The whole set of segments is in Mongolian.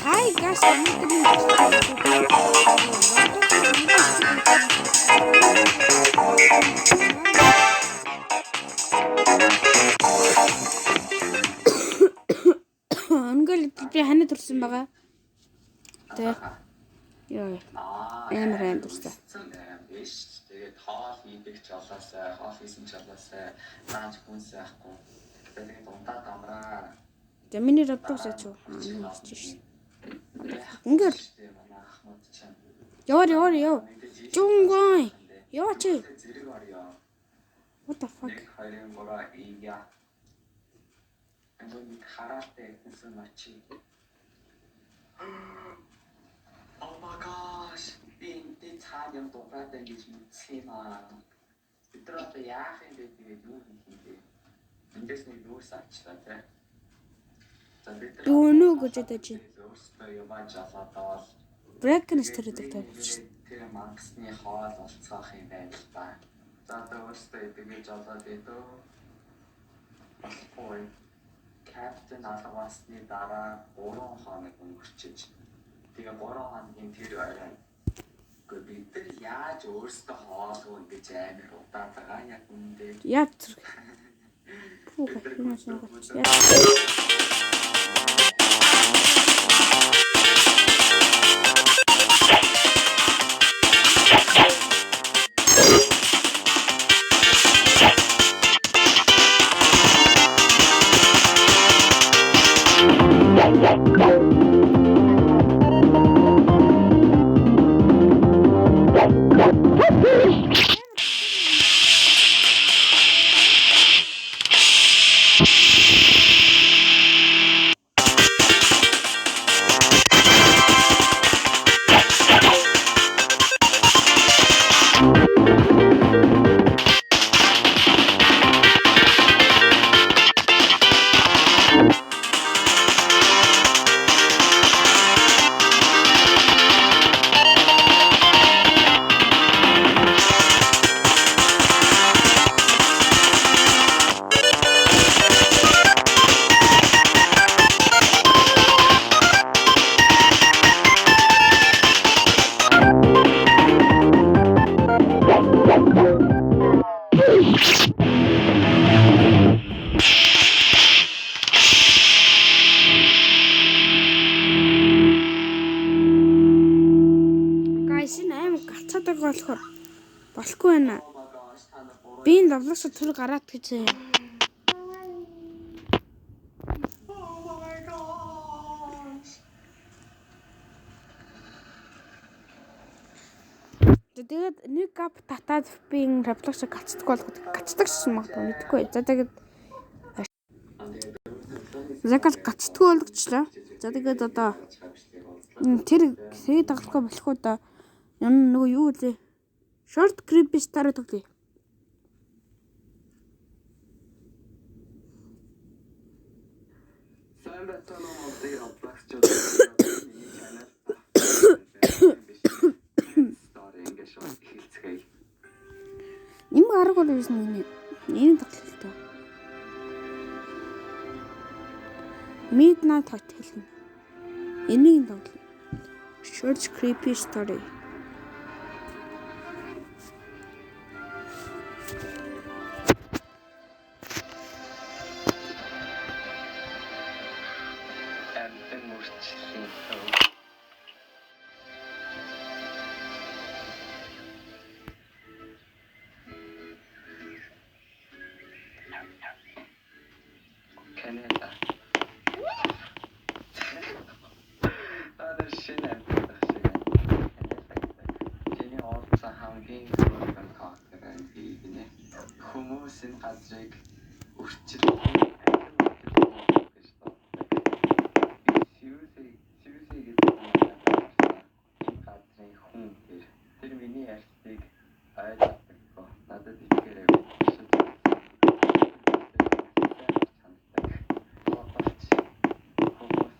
Hi guys, өнөөдөр Ингээл би ханад төрсэн байгаа. Тэ. Йоо. Амар хань төрсэн. Биш. Тэгээд хоол хийдэг ч болоосай, хоол хийсэн ч болоосай, нааж хүнс байхгүй. Тэгээд дундаа дамраа. За миний Roblox ач уу? Аа шин. Ингээл Манай ахмад чинь. яваар яваар яв. Жунгой. Яваа чи. Зэрэг орё. What the fuck? 1 2 3 ия. Энд хараалтай гэсэн очи. Oh my gosh. Би энэ цаана юм дугаартай гэж мэдсэн юм аа. Бид нар одоо яах юм бэ, тэгээд юу хийх юм бэ? Эндээс нэг нүүрс авчлаа тий. За бид нар Би өнөө гэж одоо чи. Өөрсдөө юмаа жалаад Breaking story гэдэг болчихсон. Тэр мангасны хоол олцоох юм байна л да. За одоо өөрсдөө идэж жолоод идөө. Болохгүй. Капитан алгавасны дараа 3 хоног өнгөрчиж. Тэгээ 3 хоногийн тэр орой. Гэхдээ бид нар яаж өөрсдөө хоолгүй ингэж амар удаад байгаа яг үүндээ. Яа зүрх. Пүү юм шиг. Яа. Guys, энэ аим гацаад байгаа болохоор болохгүй байна. Би энэ Roblox төр гараад гэж. Oh my gosh. Тэгээд нэг гап татаад би энэ Roblox гацдаггүй болгоод гацдаг ч магадгүй мэдэхгүй. За тэгээд Закал гацдаггүй болгочлаа. За тэгээд одоо тэр тэгээд тоглохгүй болохгүй да. Энэ нөгөө юу лээ? Short creepy star тоглоё. Сайн байцгаана уу, Монголын Roblox-чууд. Миний channel. Story ингэ шууд эхэлцгээе. Юм арга бол байсан миний. Энэ тоглолтоо. Midnight Hotel хэлнэ. Энийг тоглоно. Short creepy story. Амьтан мөрчлөлийн төв. Канада. Тэр шинэ амьтан шиг байна. Канада гэдэг. Чиний уулзсан хамгийн түрүүхэн коктейл би гинэ. Хүмүүс энэ газрыг өрчлөлийн амьтан мөрчлөлийн гэж дууддаг. Би Сьюзи гэдэг хүнтэй таарсан. Энэ газрын хүн тэр. Тэр миний ярьцыг ойлгодоггүй. Надад итгээрэй гэж бишиж байсан. Ханддаг. Бодолч хүмүүс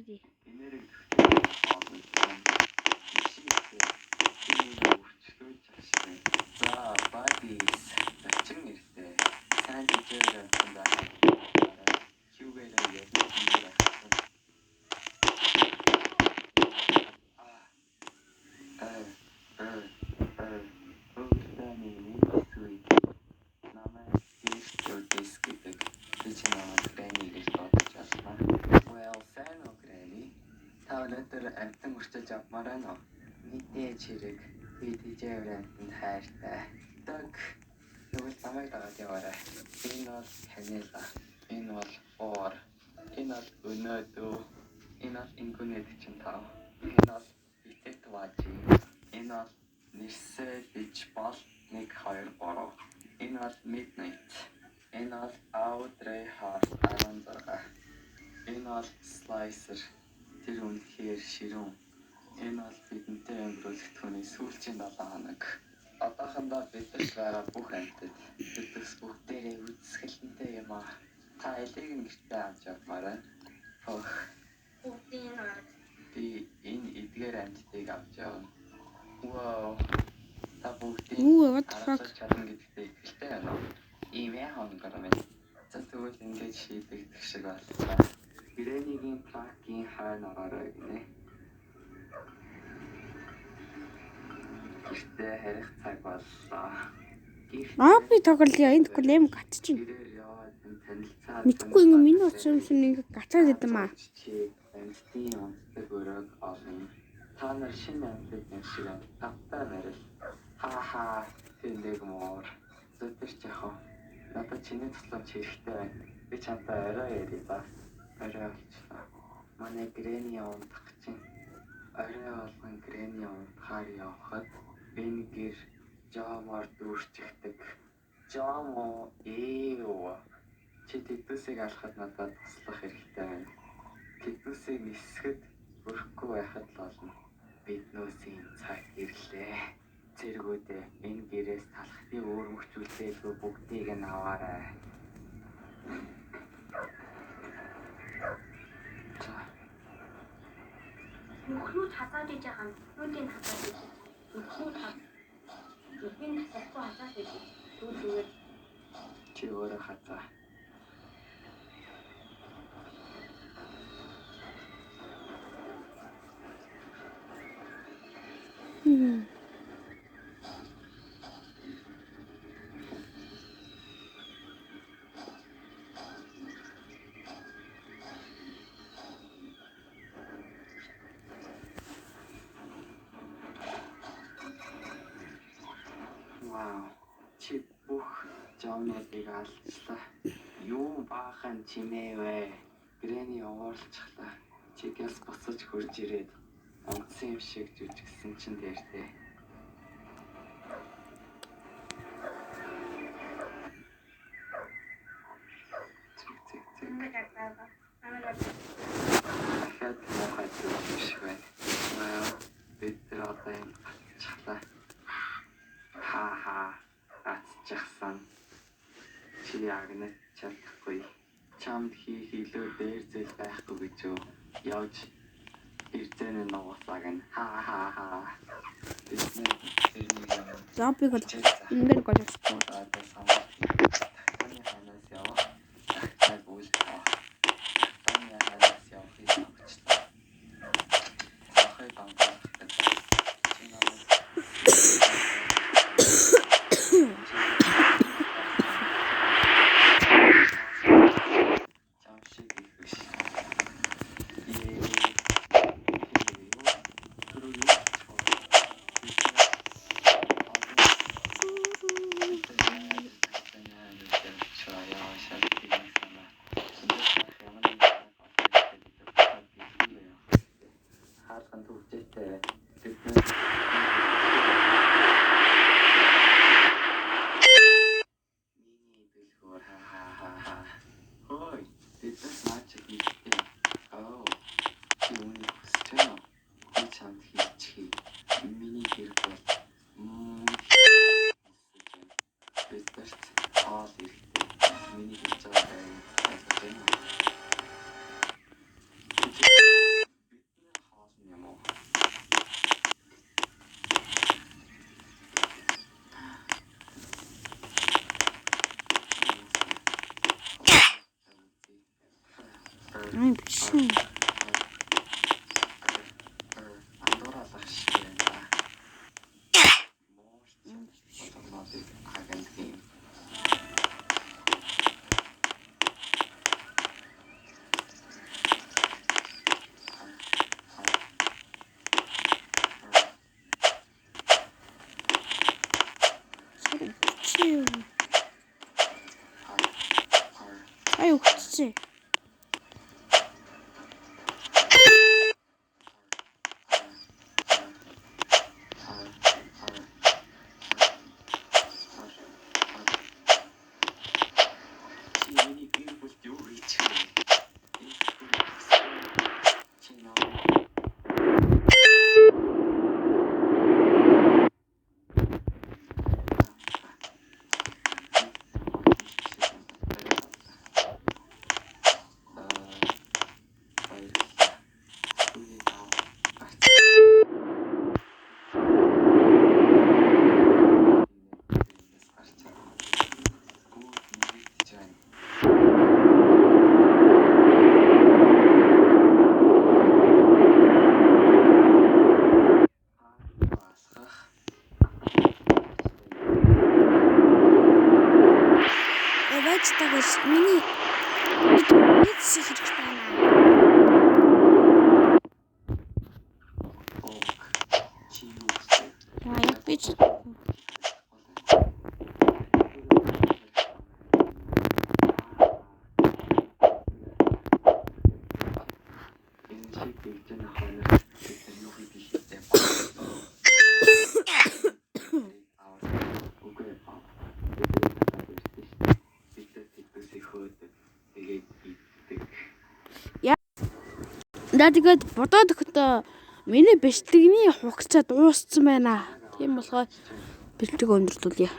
Үзье. Энерги төвчтэй. За, buddies. Зачин иртээ. Сайн тэжээр амтан байх. Хьюгээр ярина байх. Аа. Аа. Аа. Өвдөний нэгсүй. Намайг Дискс гэдэг. Би чи намайг Granny гэж бодож байна. Well, сайн уу Granny? Та өнөөдөр амтан өрчилж авмаар байна уу? Мэдээж хэрэг. Би тэжээвэр амтанд хайртай. Дог. Тэгвэл намайг дагаад яваарай. Энэ бол Канела. Энэ бол Уур. Энэ бол Өнөөдөө. Энэ бол Ингүнэ 45. Энэ бол Итэт Важи. Энэ бол Нэрсэл бич бол 1 2 3. Энэ бол Midnight. Энэ бол Audrey Hart 16. Энэ бол Slicer. Тэр үнэхээр ширүүн. Энэ бол бидэнтэй өнгөрүүлэх түүний сүүлчийн 7 хоног. Одоохондоо бидэрт байгаа бүх амьтад бидээс бүгдээрээ үзэсгэлэнтэй юм аа. Та алийг нь гэртээ авч явмаар байна? Хөх. Бүгдийг нь гаргаж. Би энэ эдгээр амьтдыг авч явна. Вау. Та бүгдийг Үу, what the fuck? харуулж чадна гэдэгтээ итгэлтэй байна уу? Ийм ээ хонгор минь. За тэгвэл ингэж шийдэгдэх шиг боллоо. Грэнигийн тракийн хойно ороорой гинэ. Гэртээ харих цаг боллоо. Аа би тоглоё. Энэ тэгвэл эм гацчих. Гэрээр яваад энэ танилцаад Мэдхгүй ингээ миний утас юм шиг ингээ гацаад идэм аа. Чи амьтдын унтдаг өрөөг олно. Та нар шинэ амьтад юм шиг байна. Тавтай морил. Ха ха. Тэндэг муур. Зүтэрч яах вэ? Надад чиний тусламж хэрэгтэй байна. Би чамтай орой ярив ба. Орой болчихлоо. Манай Грэни унтах чинь. Орой болгон Грэни унтахаар явхад энэ гэр жомоор дүүрчихдэг. Жомо ээв. Чи тэднүүсийг алхахад надад туслах хэрэгтэй байна. Тэднүүсийг нисгэд өрөхгүй байхад л болно. Биднүүсийн цаг ирлээ. Цэргүүдээ энэ гэрээс талхтыг өөрмөгчүүлээгүй бүгдийг нь аваарай. За, Нүхнүүд хазаад иж байгаа юм. Нүдийг хазаад иж. Нүхнүүд хаз. Нүхний тасалгүй хазаад иж. Тэгвэл зүгээр чи өөрөө хазаа. Вау. Чи бүх жомнуудыг алчлаа. Юу баахан чимээ вэ? Грэни уурлцглаа. Чи гэлс буцаж хурж ирээд унтсан юм шиг жүжигсэн чинь дээртэй. Цэг цэг цэг. амиг газаа. Амиг газаа. Дахиад муухай зүйл юм шиг байна. Вау. Бид нар одоо энэ гацчихлаа. Ха ха. Гацчихсан. Чи агнаж чадахгүй. Чамд хийх илүү дээр зүйл байхгүй гэж юу? Явж эрзэн нугасааг нь. Ха ха ха. Бид нэр тэрнийг юм Зомбиг бол хичээл заах. ингээд голчихсон. Одоо сонголт тагтааны ханаас явах, тагтааг үл тавах. Тагтааны ханаас явахыг сонгочлоо. Цонхыг онгойлгох гэдэг. Чи намайг чам шиг их биш. Ээ. Тэр юу? Тэр юу ч вэ? Хаалган төвчээтэй бид миний дэлгүүр ха ха ха ха. Хой, биднес наач хийхдээ. Оо, чи үүнийг хүсэж байна уу? Би чамд хийчихье. Миний хэрэг бол мөн хүсэж байна. Биднэрт хоол эрэхтэй. Миний хийж байгаа байг ойлгож байна уу? Ай биш. Андууруулах шиг байна. Муурч хагандаг юм. Чи. Ай өгчээ. Чи миний гэр бүлд юу хийчих вэ? Чи намайг Байж тагаш миний бийц хэрэгтэй байна. Яа яг би ч Энэ шиг дэгжин хоног бид нар юу хийх вэ? Үгүй ээ. Бид нар тэднээсээ хөөдөг. Тэгээд иддэг. За тэгээд бодоод өгөхдөө миний бичлэгний хугацаа дууссан байна. Тийм болохоор бичлэг өндөрлүүлье.